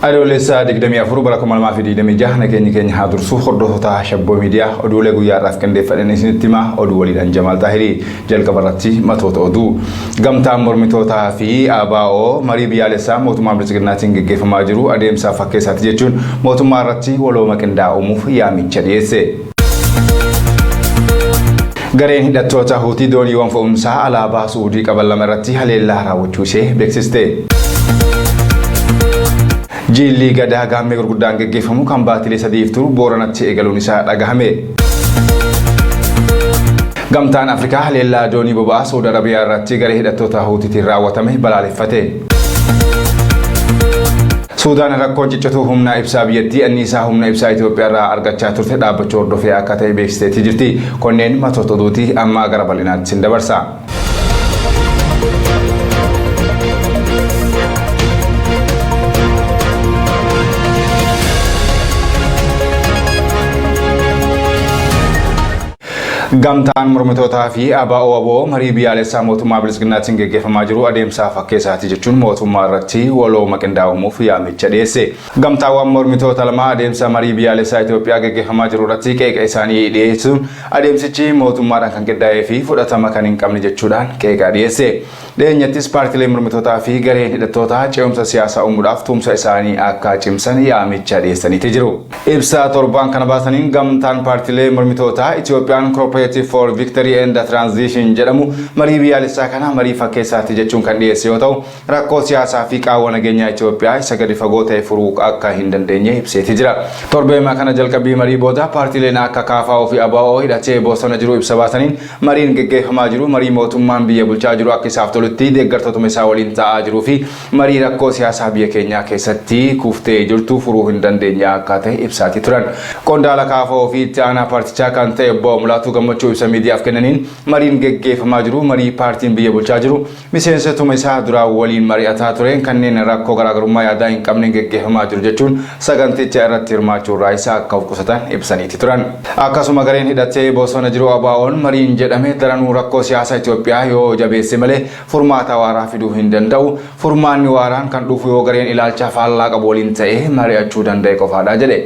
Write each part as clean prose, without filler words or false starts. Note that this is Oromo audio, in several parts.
Adoolessa 24 bara 2026 nageenyi keenya haa dursu. Hordoftoota Shabboo Miidiyaa, oduulee guyyaa har'aaf qindeeffadhan isinitti himaa. Oduu waliidhaan Jamaal Xaahirii. Jalqaba irratti matoota oduu. Gamtaan mormitootaa fi ABO marii biyyaalessaa mootummaa Biltsiginnaatiin geggeeffamaa jiru adeemsa fakkeessaati jechuun mootummaa irratti walooma qindaa'aa uumuuf yaamicha dhiyeesse. Gareen hidhattoota Huutii dooniiwwan fe'umsaa alaabaa Su'uudii qaban lama irratti haleellaa raawwachuu ishee beeksiste. Jiilli Gadaa Gaammee gurguddaan geggeeffamu kan baatilee sadiif turu Booranatti eegaluun isaa dhagahame. Gamtaan Afrikaa haleellaa doonii boba'aa Saudi Arabiyaa irratti garee hidhattoota Huutiitiin raawwatame balaaleffate. Suudaan rakkoon ciccituu humna ibsaa biyyattii anniisaa humna ibsaa Itoophiyaa irraa argachaa turte dhaabbachuu hordofee akka ta'e beeksisteetii jirti. Kunneen matoota oduuti, amma gara bal'inaatti sin dabarsa. Gamtaan mormitootaa fi ABO wbo marii biyyaalessaa mootummaa Biltsiginnaatiin geggeeffamaa jiru adeemsa fakkeessaati jechuun mootummaa irratti walooma qindaa'aa uumuuf yaamicha dhiyeesse. Gamtaawwan mormitoota lama adeemsa marii biyyaalessaa Itoophiyaa geggeeffamaa jiru irratti qeeqa isaanii dhiyeessuun adeemsichi mootummaadhaan kan qindaa'ee fi fudhatama kan hin qabne jechuudhaan qeeqa dhiyeesse. Dhiyeenyattis paartileen mormitootaa fi gareen hidhattootaa ce'umsa siyaasaa uumuudhaaf tumsa isaanii akka cimsan yaamicha dhiyeessaniiti jiru. Ibsa torbaan kana baasaniin gamtaan paartilee mormitootaa Ethiopian Cooperative for Victory and Transition jedhamu marii biyyaalessaa kana marii fakkeessaati jechuun kan dhiyeesse yoo ta'u, rakkoo siyaasaa fi qaawwa nageenyaa Itoophiyaa isa gadi fagoo ta'e furuu akka hin dandeenye ibseeti jira. Torbeema kana jalqabbii marii booda paartileen akka KFO fi ABO hidhatee bosona jiru ibsa baasaniin mariin geggeeffamaa jiru marii mootummaan biyya bulchaa jiru akka isaaf tolutti deeggartootuma isaa waliin taa'aa jiruu fi marii rakkoo siyaasaa biyya keenyaa keessatti kuftee jirtu furuu hin dandeenye akka ta'e ibsaatii turan. Qondaala KFO fi itti aanaa paartichaa kan ta'e Obbo Mulaatuu Gammachuu ibsa miidiyaaf kennaniin mariin geggeeffamaa jiru marii paartiin biyya bulchaa jiru miseensotuma isaa duraa waliin mari'ataa tureen kanneen rakkoo garaagarummaa yaadaa hin qabneen geggeeffamaa jiru jechuun saganticha irratti hirmaachuu irraa isa akka of qusatan ibsaniiti turan. Akkasuma gareen hidhatee bosona jiru ABOn mariin jedhame daranuu rakkoo siyaasa Itoophiyaa yoo jabeesse malee furmaata waaraa fiduu hin danda'u. Furmaanni waaraan kan dhufu yoo gareen ilaalcha faallaa qabu waliin ta'ee mari'achuu danda'e qofaadha jedhe.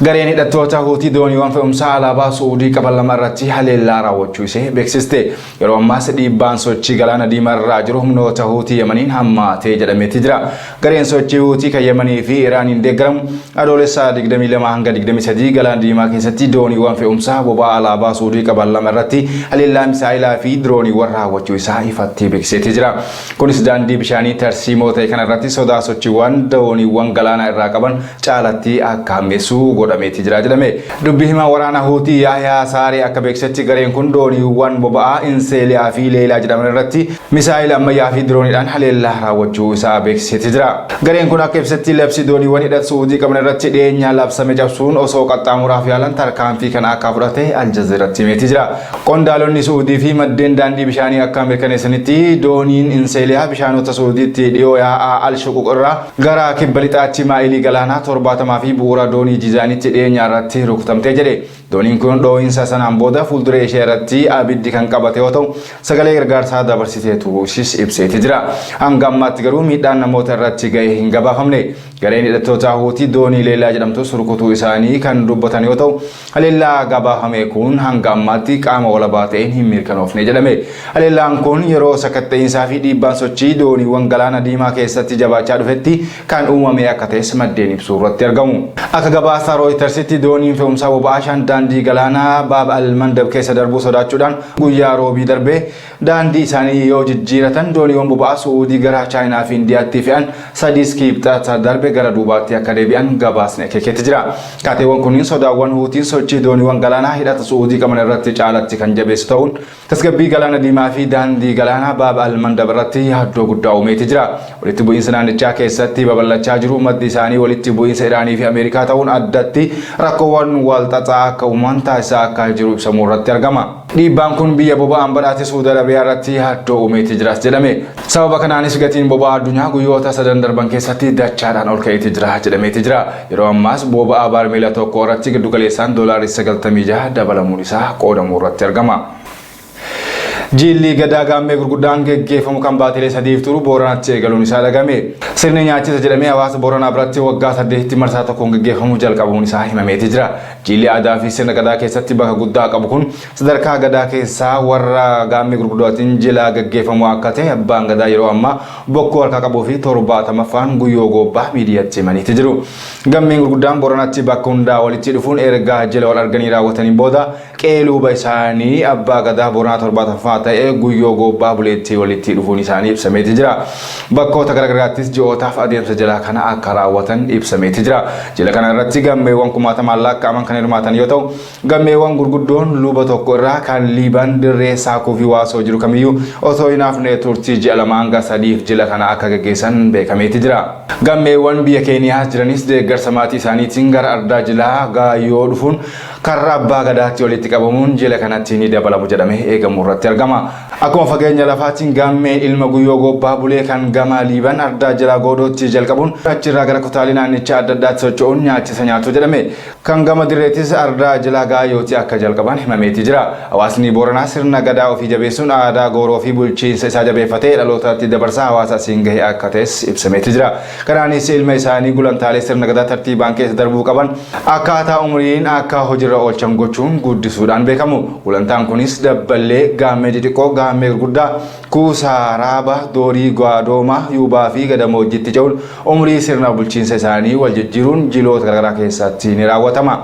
Gareen hidhattoota Huutii dooniiwwan fe'umsaa alaabaa Su'uudii qaban lama irratti haleellaa raawwachuu ishee beeksiste. Yeroo ammaas dhiibbaan sochii galaana diimaa irraa jiru humnoota Huutii Yemaniin hammaatee jedhameeti jira. Gareen sochii Huutii kan Yemanii fi Iraaniin deeggaramu Adoolessa 22 hanga 23 galaana diimaa keessatti dooniiwwan fe'umsaa boba'aa alaabaa Su'uudii qaban lama irratti haleellaa misaa'ilaa fi dirooniiwwan raawwachuu isaa ifatti beeksiseeti jira. Kunis daandii bishaanii tarsiimoo ta'e kana irratti sodaa sochiiwwan dooniiwwan galaanaa irraa qaban caalatti akka hammeessu godhameeti jira jedhame. Dubbi himaan waraana Huutii Yaahiyaa Saaree akka beeksisetti gareen kun dooniiwwan boba'aa Inseeliyaa fi Leeylaa jedhaman irratti misaa'ila ammayyaa fi dirooniidhaan haleellaa raawwachuu isaa beeksiseeti jira. Gareen kun akka ibsetti labsii dooniiwwan hidhata Su'uudii qaban irratti dhiyeenya labsame cabsuun osoo qaxxaamuraaf yaalan tarkaanfii kana akka fudhate Aljazeeratti himeeti jira. Qondaalonni Su'uudii fi maddeen daandii bishaanii akka mirkaneessanitti dooniin Inseeliyaa bishaanota Su'uudiitti dhiyoo yaa'aa Al Shuquq irraa gara kibba lixaatti maayilii galaanaa 70 fi bu'uura doonii Jizaanitti dhiyeenya irratti rukutamte jedhe. Dooniin kun dhoohinsa sanaan booda fuulduree ishee irratti abiddi kan qabate yoo ta'u, sagalee gargaarsaa dabarsitee turuu ishiis ibseeti jira. Hanga ammaatti garuu miidhaan namoota irratti ga'e hin gabaafamne. Gareen hidhattootaa Huutii doonii Leelaa jedhamtus rukutuu isaanii kan dubbatan yoo ta'u, haleellaa gabaafame kun hanga ammaatti qaama walabaa ta'een hin mirkanoofne jedhame. Haleellaan kun yeroo sakatta'iinsaa fi dhiibbaan sochii dooniiwwan Galaana Diimaa keessatti jabaachaa dhufetti kan uumame akka ta'es maddeen ibsuu irratti argamu. Akka gabaasa Rooyitarsitti dooniin fe'umsaa boba'aa shan daandii galaanaa Baab al-Mandab keessa darbuu sodaachuudhaan guyyaa Roobii darbe Daandii isaanii yoo jijjiiratan dooniiwwan boba'aa Su'uudii gara Chaayinaa fi Indiyaatti fe'an sadiis Kiibxata darbe gara duubaatti akka deebi'an gabaasni akeekeeti jira. Taateewwan kunniin sodaawwan Huutiin sochii dooniiwwan galaanaa hidhata Su'uudii qaban irratti caalatti kan jabeessu ta'uun tasgabbii Galaana Diimaa fi daandii galaanaa Baab al-Mandab irratti yaaddoo guddaa uumeeti jira. Walitti bu'iinsa naannichaa keessatti babal'achaa jiru maddi isaanii walitti bu'iinsa Iraanii fi Ameerikaa ta'uun addatti rakkoowwan walxaxaa akka uuman taasisaa akka jiru ibsamuu irratti argama. Dhiibbaan kun biyya boba'aan badhaate Suudi Arabiyaa irratti yaaddoo uumeeti jiras jedhame. Sababa kanaanis gatiin boba'aa addunyaa guyyoota sadan darban keessatti dachaadhaan ol ka'eeti jira jedhameeti jira. Yeroo ammaas boba'aa baarmeela tokko irratti giddugaleessaan doolaarri 96 dabalamuun isaa qoodamuu irratti argama. Jiilli Gadaa Gaammee gurguddaan geggeeffamu kan baatilee sadiif turu Booranatti eegaluun isaa dhagame. Sirni nyaachisa jedhamee hawaasa Booranaa biratti waggaa saddeetitti marsaa tokkoon geggeeffamuu jalqabuun isaa himameeti jira. Jiilli aadaa fi sirna Gadaa keessatti bakka guddaa qabu kun sadarkaa Gadaa keessaa warra Gaammee gurguddootiin jila geggeeffamu akka ta'e abbaan Gadaa yeroo ammaa bokkuu harkaa qabuu fi 70ffaan Guyyoo Goobbaa miidiyatti himaniiti jiru. Gammeen gurguddaan Booranatti bakka hundaa walitti dhufuun erga jila wal arganii raawwataniin booda qe'ee luuba isaanii Abbaa Gadaa Booranaa 70ffaa ta'e Guyyoo Goobbaa Buleetti walitti dhufuun isaanii ibsameeti jira. Bakkoota garagaraattis ji'ootaaf adeemsa jilaa kana akka raawwatan ibsameeti jira. Jila kana irratti gammeewwan kumaatamaan lakkaa'aman kan hirmaatan yoo ta'u, gammeewwan gurguddoon luba tokko irraa kan Liiban, Dirree, Saakuu fi Waasoo jiru kamiyyuu osoo hin hafne turtii ji'a 2 hanga 3f jila kana akka gaggeessan beekameeti jira. Gammeewwan biyya Keeniyaa jiranis deeggarsa maatii isaaniitiin gara ardaa jilaa Gaayyoo dhufuun Karra Abbaa Gadaatti walitti qabamuun jila kanatti ni dabalamu jedhamee eegamu irratti argama. Akkuma fageenya lafaatiin Gaammeen ilma Guyyoo Goobbaa Bulee kan gama Liiban ardaa jilaa Goodootti jalqabuun achirraa gara kutaalee naannichaa adda addaatti socho'uun nyaachisa nyaatu jedhame. Kan gama Dirreettis ardaa jilaa Gaayyooti akka jalqaban himameeti jira. Hawaasni Booranaa sirna Gadaa ofii jabeessuun aadaa gooroo fi bulchiinsa isaa jabeeffatee dhalootatti dabarsaa hawaasa asiin gahe akka ta'es ibsameeti jira. Kanaanis ilma isaanii gulantaalee sirna Gadaa tartiibaan keessa darbuu qaban akkaataa umriin akka hojirra oolchan gochuun guddisuudhaan beekamu. Gulantaan kunis Dabballee, Gaammee xixiqqoo, Gaammee gurguddaa, Kuusaa, Raaba, Doorii, Gaadooma, Yuubaa fi Gadamoojjiitti ce'uun umrii sirna bulchiinsa isaanii wal jijjiiruun jiloota garaagaraa keessatti ni raawwatama.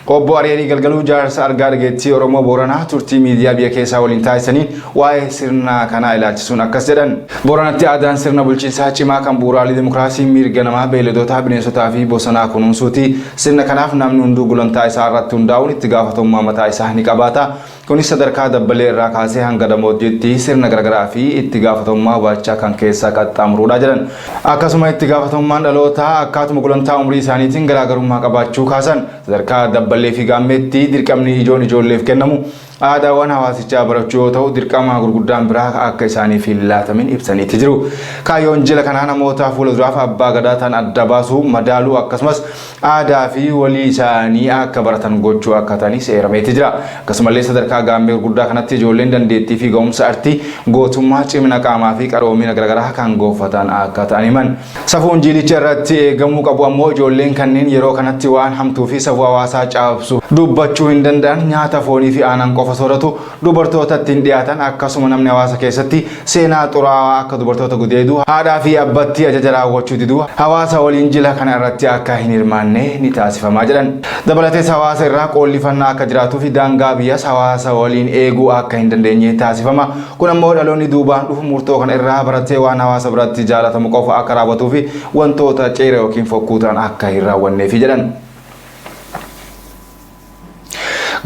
Obbo Areerii Galgaluu jaarsa argaa dhageettii Oromoo Booranaa turtii miidiyaa biyya keessaa waliin taasisaniin waa'ee sirna kanaa ilaalchisuun akkas jedhan. Booranatti aadaan sirna bulchiinsaa cimaa kan bu'uuraalee dimokiraasii, mirga namaa, beeyladootaa, bineensotaa fi bosonaa kunuunsuuti. Sirna kanaaf namni hunduu gulantaa isaa irratti hundaa'uun itti gaafatamummaa mataa isaa ni qabaata. Kunis sadarkaa dabbalee irraa kaasee hanga damoojjiitti sirna garagaraa fi itti gaafatamummaa hubachaa kan keessa qaxxaamuruudha jedhan. Akkasuma itti gaafatamummaan dhalootaa akkaatuma gulantaa umrii isaaniitiin garaagarummaa qabaachuu kaasan. Sadarkaa dabballee fi gaammeetti dirqamni ijoon ijoolleef kennamu aadaawwan hawaasichaa barachuu yoo ta'u dirqama gurguddaan biraa akka isaaniif hin laatamin ibsaniiti jiru. Kaayyoon jila kanaa namoota fuula duraaf abbaa gadaa ta'an adda baasuu, madaaluu akkasumas aadaa fi walii isaanii akka baratan gochuu akka ta'anis eerameeti jira. Akkasumallee sadarkaa gaammee gurguddaa kanatti ijoolleen dandeettii fi ga'umsa artii, gootummaa, cimina qaamaa fi qaroomina garaagaraa kan gonfatan akka ta'an himan. Safuun jiilicha irratti eegamuu qabu ammoo ijoolleen kanneen yeroo kanatti waan hamtuu fi safuu hawaasaa cabsu dubbachuu hin danda'an, nyaata foonii fi aanan qofa sooratu, dubartootatti hin dhiyaatan akkasuma namni hawaasa keessatti seenaa xuraawaa akka dubartoota gudeeduu, haadhaa fi abbatti ajaja raawwachuu diduu hawaasa waliin jila kana irratti akka hin hirmaanne ni taasifamaa jedhan. Dabalatees hawaasa irraa qoollifannaa akka jiraatuu fi daangaa biyyas hawaasa waliin eeguu akka hin dandeenye taasifama. Kun ammoo dhaloonni duubaan dhufu murtoo kana irraa baratee waan hawaasa biratti jaalatamu qofa akka raawwatuu fi wantoota ceera yookiin fokkuu ta'an akka hin raawwanneefi jedhan.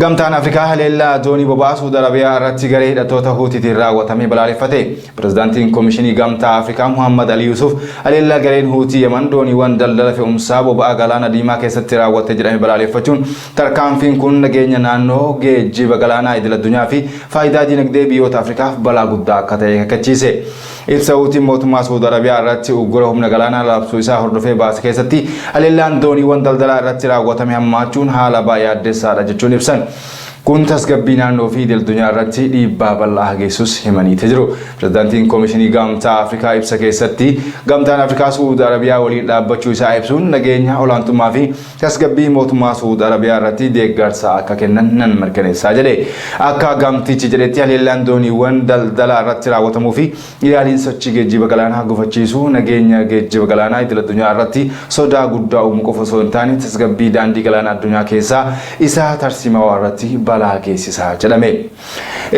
Gamtaan Afrikaa haleellaa doonii boba'aa Suud Arabiyaa irratti garee hidhattoota Huutiitiin raawwatame balaaleffate. Pirezidaantiin Komishinii Gamtaa Afrikaa Muhammad Ali Yuusuf haleellaa gareen Huutii Yaman dooniiwwan daldala fe'umsaa boba'aa Galaana Diimaa keessatti raawwatte jedhame balaaleffachuun tarkaanfiin kun nageenya naannoo, geejjiba galaanaa idil-addunyaa fi faayidaa dinagdee biyyoota Afrikaaf balaa guddaa akka ta'e akeekkachiise. Ibsa Huutiin mootummaa Suud Arabiyaa irratti uggura humna galaanaa labsuu isaa hordofee baase keessatti haleellaan dooniiwwan daldalaa irratti raawwatame hammaachuun haala baay'ee yaaddessaadha jechuun ibsan. Kun tasgabbii naannoo fi idil-addunyaa irratti dhiibbaa bal'aa geessus himaniiti jiru. Pirezidaantiin Komishinii Gamtaa Afrikaa ibsa keessatti Gamtaan Afrikaa Suud Arabiyaa waliin dhaabbachuu isaa ibsuun nageenya, olaantummaa fi tasgabbii mootummaa Suud Arabiyaa irratti deeggarsa akka kennan nan mirkaneessaa jedhe. Akka gamtichi jedhetti haleellaan dooniiwwan daldalaa irratti raawwatamuu fi yaaliin sochii geejjiba galaanaa gufachiisuu nageenya geejjiba galaanaa idil addunyaa irratti sodaa guddaa uumuu qofa osoo hin taane tasgabbii daandii galaana addunyaa keessaa isa tarsiimawaa irratti balaa geessisa jedhame.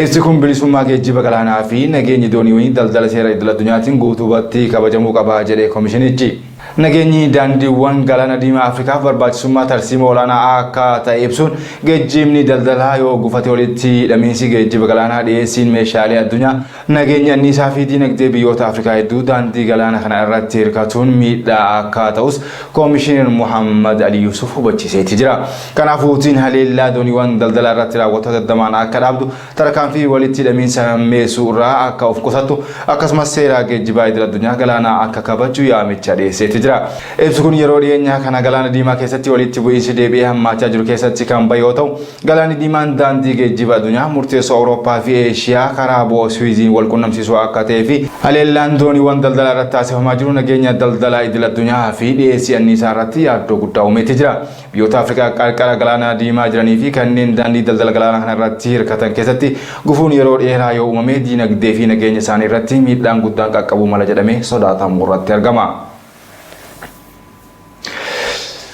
Ibsi kun bilisummaa geejjiba galaanaa fi nageenyi dooniiwwanii daldala seera idil addunyaatiin guutuubatti kabajamuu qaba jedhe komishinichi. Nageenyi daandiiwwan Galaana Diimaa Afrikaaf barbaachisummaa tarsiimoo olaanaa akka ta'e ibsuun, geejjibni daldalaa yoo gufate walitti hidhamiinsi geejjiba galaanaa, dhiyeessiin meeshaalee addunyaa, nageenyi anniisaa fi diinagdee biyyoota Afrikaa hedduu daandii galaana kana irratti hirkatuun miidhaa akka ta'us Koomishinar Mohaammad Alii Yuusuf hubachiiseeti jira. Kanaaf Huutiin haleellaa dooniiwwan daldalaa irratti raawwatu hatattamaan akka dhaabdu tarkaanfii walitti hidhamiinsa hammeessuu irraa akka of qusattu akkasumas seera geejjibaa idil addunyaa galaanaa akka kabajju yaamicha dhiyeesseeti jira. jira. Ibsi kun yeroo dhiyeenyaa kana Galaana Diimaa keessatti walitti bu'iinsi deebi'ee hammaachaa jiru keessatti kan bahe yoo ta'u, Galaanni Diimaan daandii geejjiba addunyaa murteessoo Awurooppaa fi Eeshiyaa karaa bo'oo Suwiiziin wal qunnamsiisuu akka ta'ee fi haleellaan dooniiwwan daldalaa irratti taasifamaa jiru nageenya daldalaa idil addunyaa fi dhiyeessii anniisaa irratti yaaddoo guddaa uumeeti jira. Biyyoota Afrikaa qarqara Galaana Diimaa jiranii fi kanneen daandii daldala galaana kana irratti hirkatan keessatti gufuun yeroo dheeraa yoo uumame diinagdee fi nageenya isaanii irratti miidhaan guddaan qaqqabuu mala jedhamee sodaatamuu irratti argama.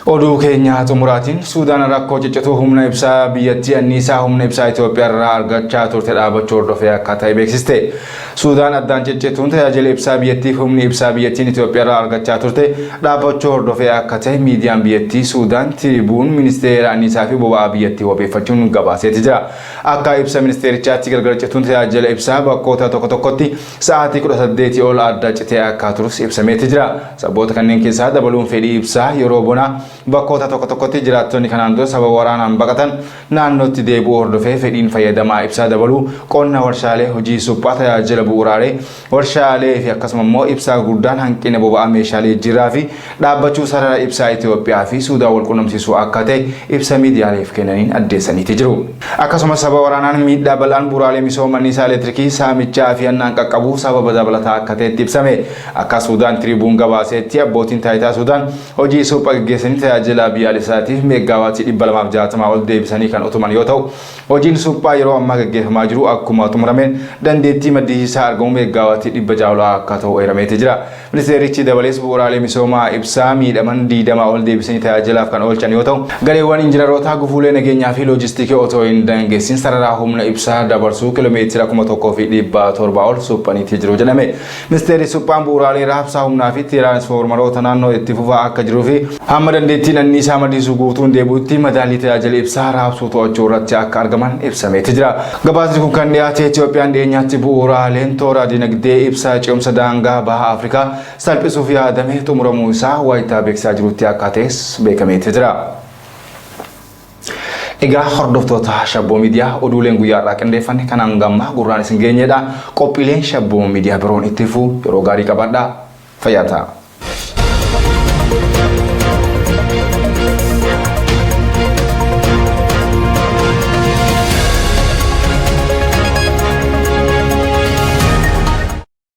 Oduu keenya xumuraatiin Suudaan rakkoo ciccituu humna ibsaa biyyattii anniisaa humna ibsaa Itoophiyaa irraa argachaa turte dhaabachuu hordofee akka ta'e beeksiste. Suudaan addaan ciccituun tajaajila ibsaa biyyattiif humni ibsaa biyyattiin Itoophiyaa irraa argachaa turte dhaabbachuu hordofee akka ta'e miidiyaan biyyattii Suudaan Tiribuun ministeera anniisaa fi boba'aa biyyattii wabeeffachuun gabaaseeti jira. Akka ibsa ministeerichaatti gargar cituun tajaajila ibsaa bakkoota tokko tokkotti sa'aatii 18 ol adda citee akka turus ibsameeti jira. Sababoota kanneen keessaa dabaluun fedhii ibsaa yeroo bonaa bakkoota tokko tokkotti jiraattonni kanaan dura sababa waraanaan baqatan naannootti deebi'uu hordofee fedhiin fayyadamaa ibsaa dabaluu, qonna, warshaalee, hojii suphaa, tajaajila bu'uuraalee, warshaalee fi akkasuma immoo ibsaa gurguddaan hanqina boba'aa meeshaalee jijjiirraa fi dhaabbachuu sarara ibsaa Itoophiyaa fi Suudaan wal qunnamsiisuu akka ta'e ibsa miidiyaaleef kennaniin addeessaniiti jiru. Akkasumas sababa waraanaan miidhaa bal'aan bu'uuraalee misooma anniisaa elektirikii, saamichaa fi hannaan qaqqabuu sababa dabalataa akka ta'etti ibsame. Akka Suudaan Tiribuun gabaaseetti abbootiin taayitaa Suudaan hojii supha gaggeessanii tajaajila biyyaalessaatiif meeggaawaatii 260 ol deebisanii kan utuman yoo ta'u, Hojiin suphaa yeroo ammaa gaggeeffamaa jiru akkuma xumurameen dandeettii maddisiisaa argamu meeggaawaatii 600 ol akka ta'u eerameeti jira. Ministeerichi dabalees bu'uuraalee misoomaa ibsaa miidhaman 20 ol deebisanii tajaajilaaf kan oolchan yoo ta'u, gareewwan injinarootaa gufuulee nageenyaa fi loojistikii otoo hin dangessin sararaa humna ibsaa dabarsuu kilomeetira 1700 ol suphaniiti jiru jedhame. Ministeerri suphaan bu'uuraalee raabsaa humnaa fi tiraansfoormaroota naannoo itti fufaa akka jiruu fi hamma dandeettiin anniisaa maddisiisuu guutuun deebi'utti madaallii tajaajila ibsaa raabsuu to'achuu irratti akka argaman ibsameeti jira. Gabaasni kun kan dhiyaate Itoophiyaan dhiyeenyaatti bu'uuraaleen toora dinagdee ibsaa ce'umsa daangaa baha Afrikaa salphisuuf yaadame xumuramuu isaa wayitaa beeksisaa jirutti akka ta'es beekameeti jira. Egaa hordoftoota Shabboo Miidiyaa oduuleen guyyaa har'aa qindeeffanne kan hanga ammaa gurraan isin geenyedha. Qophiileen Shabboo Miidiyaa biroon itti fufuu yeroo gaarii qabaadhaa. Fayyaa ta'aa.